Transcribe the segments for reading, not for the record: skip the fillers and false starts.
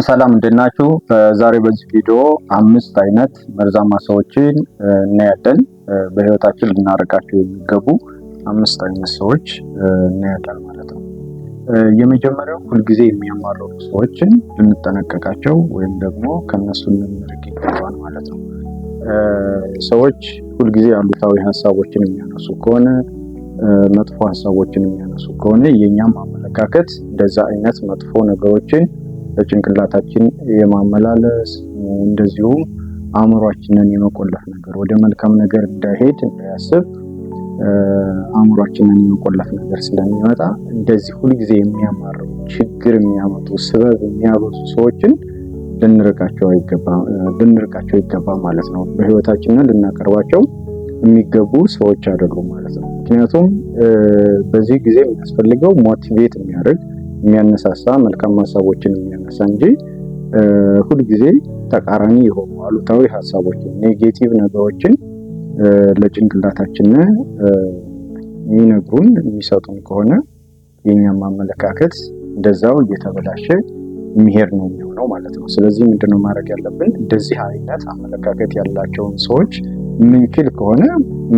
ሰላም እንዴት ናችሁ? ዛሬ በዚህ ቪዲዮ አምስት አይነት መርዛማ ሰዎችን እናያለን። በህይወታችን ልናርቃቸው የሚገቡ አምስት አይነት ሰዎች እናያለን ማለት ነው። የመጀመሪያው ሁልጊዜ የሚያማርሩ ሰዎችን ልንጠነቀቃቸው ወይም ደግሞ ከነሱ ልንርቅ ይገባል ማለት ነው። ሰዎች ሁልጊዜ አሉታዊ ሀሳቦችን የሚያነሱ ከሆነ፣ መጥፎ ሀሳቦችን የሚያነሱ ከሆነ የኛም አመለካከት እንደዛ አይነት መጥፎ ነገሮችን በጭንቅላታችን የማመላለስ፣ እንደዚሁም አእምሯችንን የመቆለፍ ነገር፣ ወደ መልካም ነገር እንዳይሄድ፣ እንዳያስብ አእምሯችንን የመቆለፍ ነገር ስለሚመጣ እንደዚህ ሁልጊዜ የሚያማርሩ፣ ችግር የሚያመጡ፣ ስበብ የሚያበዙ ሰዎችን ልንርቃቸው ይገባ ማለት ነው። በህይወታችንን ልናቀርባቸው የሚገቡ ሰዎች አይደሉም ማለት ነው። ምክንያቱም በዚህ ጊዜ የሚያስፈልገው motivate የሚያደርግ፣ የሚያነሳሳ፣ መልካም ሀሳቦችን የሚያነሳ እንጂ ሁልጊዜ ተቃራኒ የሆኑ አሉታዊ ሀሳቦችን፣ negative ነገሮችን ለጭንቅላታችን የሚነግሩን፣ የሚሰጡን ከሆነ የኛም አመለካከት እንደዛው እየተበላሸ የሚሄድ ነው የሚሆነው ማለት ነው። ስለዚህ ምንድነው ማድረግ ያለብን? እንደዚህ አይነት አመለካከት ያላቸውን ሰዎች የምንችል ከሆነ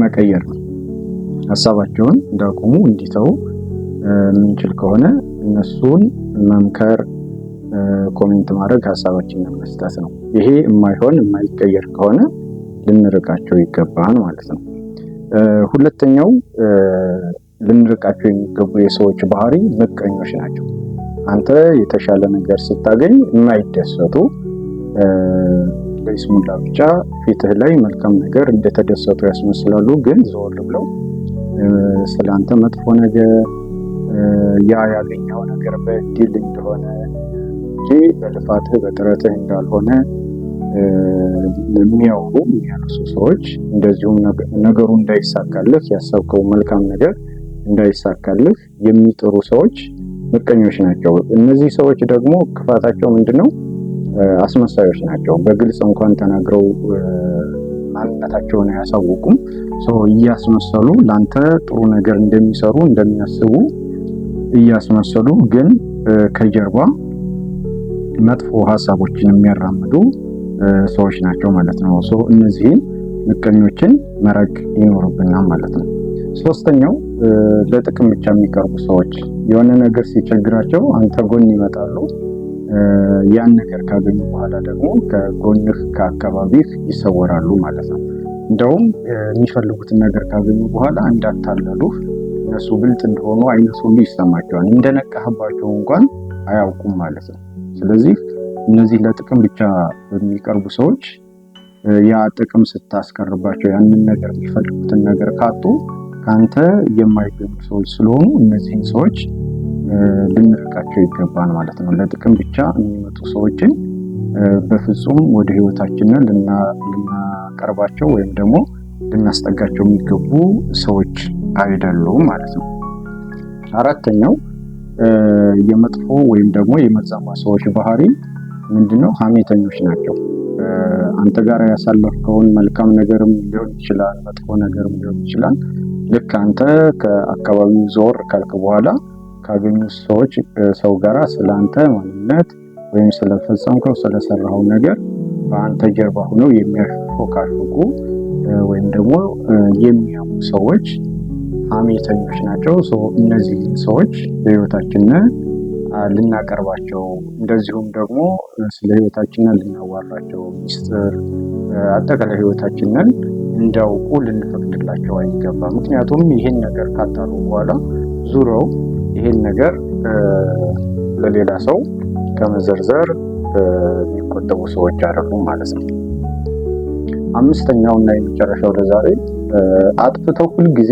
መቀየር ነው። ሀሳባቸውን እንዳቆሙ፣ እንዲተው የምንችል ከሆነ እነሱን መምከር፣ comment ማድረግ፣ ሀሳባችንን መስጠት ነው። ይሄ የማይሆን፣ የማይቀየር ከሆነ ልንርቃቸው ይገባል ማለት ነው። ሁለተኛው ልንርቃቸው የሚገቡ የሰዎች ባህሪ ምቀኞች ናቸው። አንተ የተሻለ ነገር ስታገኝ የማይደሰቱ፣ ለይስሙላ ብቻ ፊትህ ላይ መልካም ነገር እንደተደሰቱ ያስመስላሉ። ግን ዘወር ብለው ስለአንተ መጥፎ ነገር፣ ያ ያገኘው ነገር በእድል እንደሆነ እንጂ በልፋትህ በጥረትህ እንዳልሆነ የሚያወሩ፣ የሚያነሱ ሰዎች፣ እንደዚሁም ነገሩ እንዳይሳካልህ፣ ያሰብከው መልካም ነገር እንዳይሳካልህ የሚጥሩ ሰዎች ምቀኞች ናቸው። እነዚህ ሰዎች ደግሞ ክፋታቸው ምንድነው? አስመሳዮች ናቸው። በግልጽ እንኳን ተናግረው ማንነታቸውን አያሳውቁም። እያስመሰሉ ለአንተ ጥሩ ነገር እንደሚሰሩ፣ እንደሚያስቡ እያስመሰሉ ግን ከጀርባ መጥፎ ሀሳቦችን የሚያራምዱ ሰዎች ናቸው ማለት ነው። እነዚህን ምቀኞችን መራቅ ይኖርብናል ማለት ነው። ሶስተኛው ለጥቅም ብቻ የሚቀርቡ ሰዎች የሆነ ነገር ሲቸግራቸው አንተ ጎን ይመጣሉ። ያን ነገር ካገኙ በኋላ ደግሞ ከጎንህ፣ ከአካባቢህ ይሰወራሉ ማለት ነው። እንደውም የሚፈልጉትን ነገር ካገኙ በኋላ እንዳታለሉህ፣ እነሱ ብልጥ እንደሆኑ አይነት ሁሉ ይሰማቸዋል። እንደነቃህባቸው እንኳን አያውቁም ማለት ነው። ስለዚህ እነዚህ ለጥቅም ብቻ የሚቀርቡ ሰዎች ያ ጥቅም ስታስቀርባቸው፣ ያንን ነገር የሚፈልጉትን ነገር ካጡ ከአንተ የማይገኙ ሰዎች ስለሆኑ እነዚህን ሰዎች ልንርቃቸው ይገባል ማለት ነው። ለጥቅም ብቻ የሚመጡ ሰዎችን በፍጹም ወደ ህይወታችንን ልናቀርባቸው ወይም ደግሞ ልናስጠጋቸው የሚገቡ ሰዎች አይደሉም ማለት ነው። አራተኛው የመጥፎ ወይም ደግሞ የመርዛማ ሰዎች ባህሪ ምንድነው? ሀሜተኞች ናቸው። አንተ ጋር ያሳለፍከውን መልካም ነገርም ሊሆን ይችላል፣ መጥፎ ነገርም ሊሆን ይችላል። ልክ አንተ ከአካባቢው ዞር ካልክ በኋላ ካገኙ ሰዎች ሰው ጋራ ስለ አንተ ማንነት ወይም ስለፈጸምከው፣ ስለሰራኸው ነገር በአንተ ጀርባ ሆነው የሚያሾካሹኩ ወይም ደግሞ የሚያሙ ሰዎች ሀሜተኞች ናቸው። እነዚህን ሰዎች በህይወታችን ልናቀርባቸው፣ እንደዚሁም ደግሞ ስለ ህይወታችንን ልናዋራቸው፣ ሚስጥር አጠቃላይ ህይወታችንን እንዲያውቁ ልንፈቅድላቸው አይገባም። ምክንያቱም ይህን ነገር ካጣሩ በኋላ ዙረው ይህን ነገር ለሌላ ሰው ከመዘርዘር የሚቆጠቡ ሰዎች አይደሉም ማለት ነው። አምስተኛው እና የመጨረሻው ለዛሬ አጥፍተው ሁልጊዜ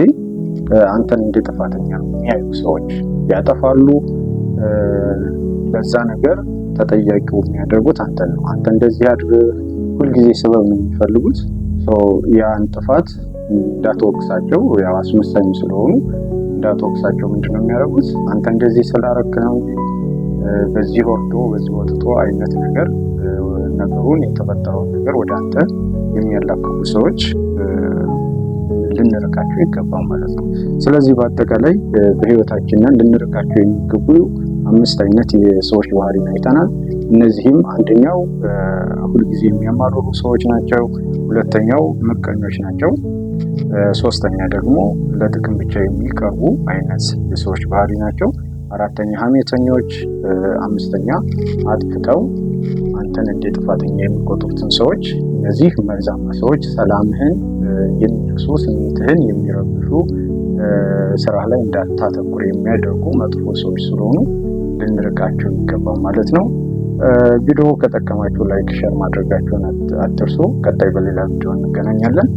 አንተን እንደ ጥፋተኛ የሚያዩ ሰዎች። ያጠፋሉ፣ ለዛ ነገር ተጠያቂው የሚያደርጉት አንተን ነው። አንተ እንደዚህ አድርገህ፣ ሁልጊዜ ሰበብ ነው የሚፈልጉት። ያን ጥፋት እንዳትወቅሳቸው፣ ያው አስመሳኝ ስለሆኑ እንዳትወቅሳቸው ምንድነው የሚያደርጉት? አንተ እንደዚህ ስላረክ ነው እንጂ በዚህ ወርዶ በዚህ ወጥቶ አይነት ነገር ነገሩን፣ የተፈጠረውን ነገር ወደ አንተ የሚያላክኩ ሰዎች ልንርቃቸው ይገባል ማለት ነው። ስለዚህ በአጠቃላይ በህይወታችንን ልንርቃቸው የሚገቡ አምስት አይነት የሰዎች ባህሪን አይተናል። እነዚህም አንደኛው ሁልጊዜ የሚያማርሩ ሰዎች ናቸው። ሁለተኛው ምቀኞች ናቸው። ሶስተኛ ደግሞ ለጥቅም ብቻ የሚቀርቡ አይነት የሰዎች ባህሪ ናቸው። አራተኛ ሀሜተኞች፣ አምስተኛ አጥፍተው አንተን እንደ ጥፋተኛ የሚቆጥሩትን ሰዎች። እነዚህ መርዛማ ሰዎች ሰላምህን የሚነሱ፣ ስሜትህን የሚረብሹ፣ ስራህ ላይ እንዳታተኩር የሚያደርጉ መጥፎ ሰዎች ስለሆኑ ልንርቃቸው ይገባል ማለት ነው። ቪዲዮ ከጠቀማችሁ like፣ share ማድረጋችሁን አትርሱ። ቀጣይ በሌላ ቪዲዮ እንገናኛለን።